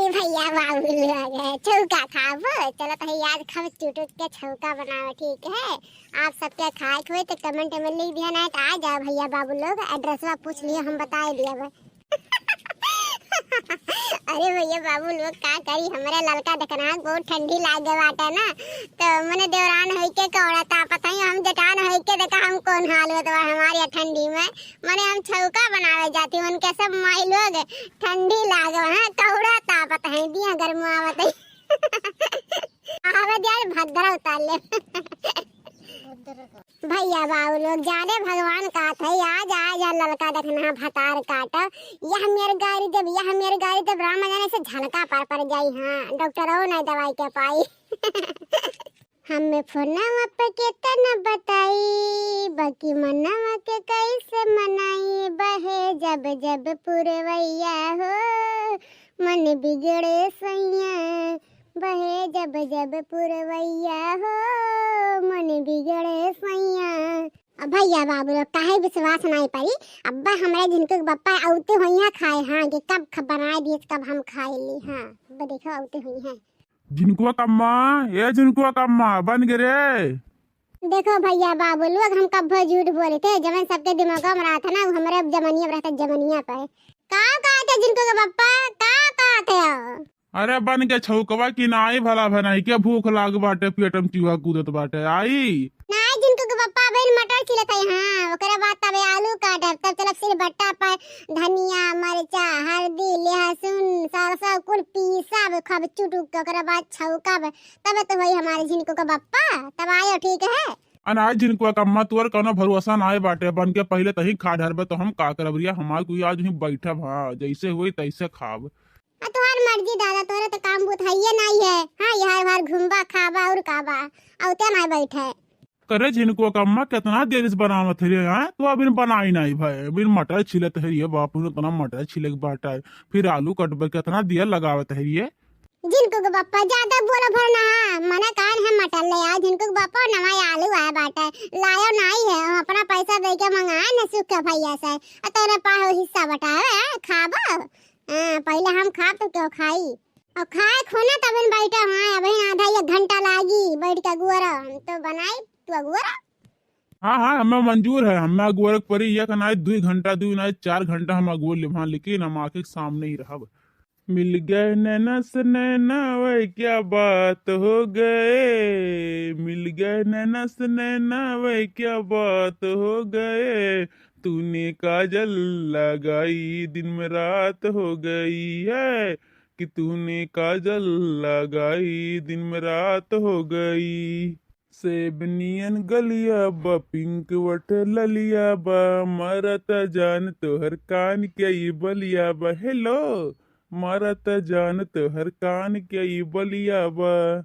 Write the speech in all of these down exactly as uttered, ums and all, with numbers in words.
ए भैया बाबू लोग, छौका खाबो? चलो तो आज खूब चुटुक के छौका बनाओ, ठीक है? आप सबके खाए के होई तो comment में लिख दिया, नहीं तो आ जाओ भैया बाबू लोग, address पूछ लियो, हम बताए दिया बा। अरे भैया बाबू लोग, का करी, हमरे ललका देखना बहुत ठंडी लागे बाटे ना, तो मने देवरान होई के कौड़ा तापत हई, हम जेठान होई के देखा हम कौन हाल होत बा हमारे यहाँ ठंडी में। मने हम छौका बनावे जाती, उनके सब माई लोग ठंडी लागे, हाँ, कौड़ा तापत है, दिया गरमावत है। आवे दिया भद्रा उतार ले। भैया बाबू लोग, जाने भगवान का थे, आज आ जा ललका देखना भतार काट। यह मेर गाड़ी जब, यह मेर गाड़ी जब राम जाने से झलका पर पर जाई, हाँ, डॉक्टरो नहीं दवाई के पाई। हमें फोनवा पे केतना बताई, बाकी मनवा के कैसे मनाई। बहे जब जब पुरवैया हो, मन बिगड़े सैया। बहे जब जब पुरवैया हो, मन बिगड़े सैया। अब भैया बाबू लोग काहे विश्वास नहीं पड़ी, अब्बा हमरे झिनकू के बप्पा औते होइहैं खाए, हाँ, कि कब ख-, बनाए दिए, कब हम खाए ली, हाँ, अब देखो औते होइहैं। झिनकुआ कम्मा, ए झिनकुआ कम्मा, बन गे रे। देखो भैया बाबू लोग, हम कब्बो झूठ बोले थे, जवन सबके दिमाग में रहता ना, वो हमरे जमनिया में रहता, जमनिया पे। का कहते झिनकू के बप्पा, का कहते हो? अरे बन के छौकवा की नाई भला भनाई के भूख लाग बाटे, पेट में चूहा कूदत बाटे, आई? नाई झिनकू के बप्पा अबहिन मटर छिलत है, हाँ, ओकरे बाद तबे आलू काटब, तब चलब सिलबट्टा पर धनिया, मरचा, हल्दी, लहसुन, सरसों कुल पीसब, खूब चुटुक के, ओकरे बाद छौकब, तबे तो होई हमारे झिनकू के बप्पा, तब आयो, ठीक है? अनाज झिनकुआ कम्मा, तोर कौनो भरोसा नाय बाटे, बन के पहिले तही खा ढरबे तो हम का करब रिया, हमार कुई आज वहीं बैठब, हाँ, जैसे होई तैसे खाब। आ तोहार मर्जी दादा, तोहरे तो काम बूत हइये नाई है। हाँ, यहाँ बार घूमबा, खाबा और का बा, औते नाई बैठे। करे झिनकुआ कम्मा, कितना देर से बनावत है रे, हाँ? तो अभी बनाई नाई भाई, अभी मटर छिलत है रे बाप, उतना मटर छिले के बाटा है, फिर आलू कटबे, कितना देर लगावत है रे। झिनकू के बप्पा ज्यादा बोलो भर ना, मना कान है मटर ले आ, झिनकू के बप्पा नवा आलू आया बाटा, लायो नाई है, हम अपना पैसा दे के मंगाए न सुख के भैया से, आ तोरे पाहो हिस्सा बटावे, हाँ, खाबो। हाँ, पहिले हम खाब तो क्यों खाई? और खाए खो ना तबन बैठा, हाँ, अबहिन आधा एक घंटा लागी बैठ के अगुअरा, हम तो बनाई, तू अगुअरा। हाँ, हाँ, हमें मंजूर है, हमें अगुअरा के परी एक नाई दुई घंटा, दुई नाई चार घंटा हम अगुअर लेब, हाँ, लेकिन हम आँखी के सामने ही रहब। मिल गए नैना से नैना, वह क्या बात हो गए, मिल गए नैना से नैना, वह क्या बात हो गए, तूने काजल लगाई, दिन में रात हो गई है, कि तूने काजल लगाई, दिन में रात हो गई। सेब नियन गलिया बा, पिंक वट ललिया बा, मारत जान तोहर कान के ई बलिया बा। हेलो, मारत जान तोहर कान के ई बलिया बा।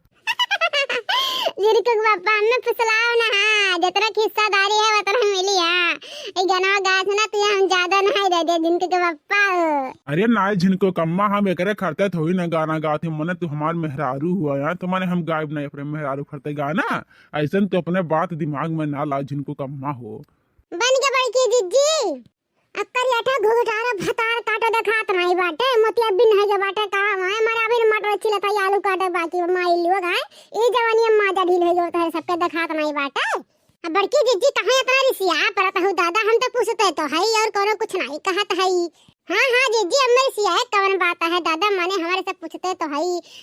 झिनकू के बप्पा, हमें फुसलाओ ना, हाँ, जितना हिस्सादारी है उतना मिली, हाँ। ई गनवा गाछ ना तू हम ज्यादा नहीं दे दे, झिनकू के बप्पा हो। अरे नाई झिनकू कम्मा, हम एकरे खरते थोड़ी ना गाना गात ही, मने तू हमार मेहरारू हुआ यार, तो मने हम गायब नहीं अपने मेहरारू खरते गाना। ऐसन तो अपने बात दिमाग में ना ला झिनकू कम्मा हो। बन के बड़की जिज्जी, अक्कर याठा घुघटारा भतार काटो देखात नाई बाटे, मोतिया बिन है के बाटे, कहा माए मरा बिन मटर छिलत है, आलू काटे बाकी माई लोग आए, ई जवानी में माजा ढील है जो तोहरे सबके देखात नाई बाटे। अब बड़की जिज्जी कहाँ इतना रिसिया परत हऊ दादा, हम तो पूछते तो है और कोनो कुछ नाई कहत है। हाँ, हाँ जिज्जी, अब मैं रिसिया है कवन बात है दादा, माने हमारे सब पूछते तो है,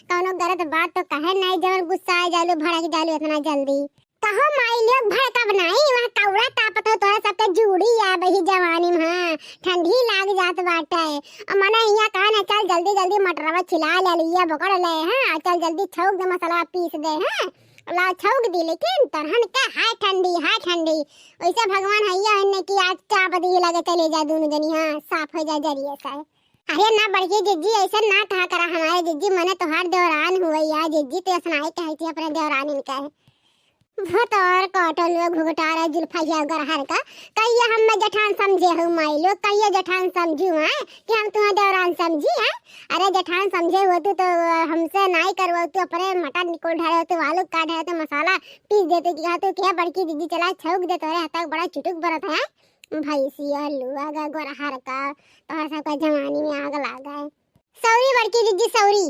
कोनो गलत बात तो कहे नाई, जवन गुस्सा आ जालू, भड़क जालू इतना जल्दी। कहो माई लोग भड़कब नाई, वहाँ कौड़ा तापत हो तोहरा सबके जूड़ी आ बही जवानी में, हाँ, ठंडी लाग जात बाटे। और मने हियाँ कहा ना, चल जल्दी जल्दी मटरवा छिला ले लिया, बोकड़ ले, हाँ, चल जल्दी छौक दे, मसाला पीस दे, हाँ, ला छौक दी, लेकिन तरहन के हाय ठंडी, हाय ठंडी। वैसे भगवान हैया है ने कि आज चाप दी लगे चले जा दोनों जनी, हाँ, साफ हो जा जरिए से। अरे ना बड़की जिज्जी, ऐसे ना कहा करा हमारे जिज्जी, मने तोहार देवरान हुए या जिज्जी, तो ऐसा नहीं कहती अपने देवरान इनका है। भतार काटल हुए घुघटारा जुल्फा या गरहर का, कहिए हम मैं जेठान समझे हूँ माई लोग, कहिए जेठान समझू हैं कि हम तुम्हें देवरान समझी हैं? अरे जेठान समझे होतू तो हमसे नाई करवतू, अपने मटर निकोल ढारे होतू, आलू काट ढारे होतू, मसाला पीस देतू कि कहतू कि "हे बड़की जिज्जी चला छौक दे, तोरे हाथ बड़ा चुटुक बरत है।" भैंसिया लुआ गा गोरहर का, तोहर सबका जवानी में आग लाग है। सौरी बड़की जिज्जी, सौरी।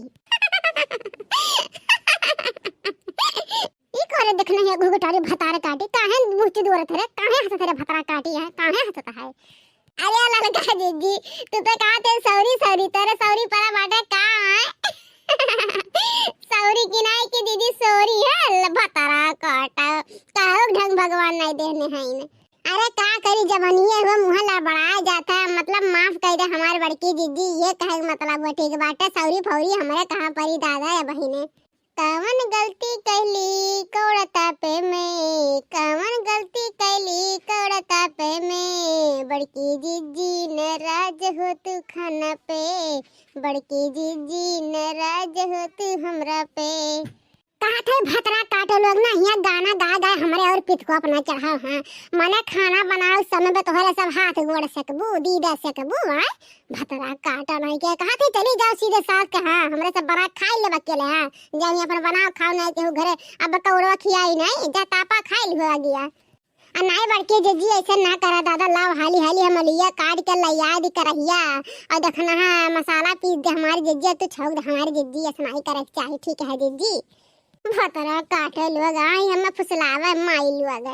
ई करे देखना है घुघटारी भतार काटी, काहे मुँह चुदोरत रे, काहे हँसत रे भतरा काटी है, काहे हँसत है? अरे ललका जिज्जी, तू तो कहा थे सौरी सौरी, तेरे सौरी परा बाटे का है? सौरी की नाई की दीदी सौरी है, ल-, भतरा काटा, कहू ढंग भगवान नहीं देने हैं इन्हें। अरे का करी, जबनिये हुए मुँह लड़बड़ाए जाता है, मतलब माफ कर दे हमार बड़की जिज्जी, ये कहे के मतलब वो ठीक बाटे, सौरी फौरी हमरे कहाँ परी दादा या बहिने। कवन गलती कैली कौड़ता पे में, कवन गलती कैली कौड़ता पे में, बड़की जिज्जी नाराज हो तू खाना पे, बड़की जिज्जी नाराज हो तू हमरा पे। कहा थे भतरा काटो लोग ना, हियाँ गाना गा गाए हमरे और पित को अपना चढ़ाओ, हाँ। मने खाना बनाओ समय पे तोहरे सब हाथ गोड़ सेकबू, दीदा सेकबू, हाँ? भतरा काटो नहीं के, कहा थे चली जाओ सीधे सास के, हाँ, हमरे सब बना खाई ले अकेले, हाँ। जाओ अपन बनाओ खाओ नहीं केहू घरे, अब कौड़वा खियाई नहीं, जा तापा खाई लिहो आ गया। आ नाई बड़की जिज्जी ऐसे ना करा दादा, लाओ हाली हाली हम लिया काट के लैया दी करहिया, और देखना है मसाला पीस दे हमारी जिज्जी, तू छौक दे हमारी जिज्जी, ऐसे नाई करे के चाही, ठीक है जिज्जी? भतरा काटे लोग आई हमें फुसलावे माई लोग।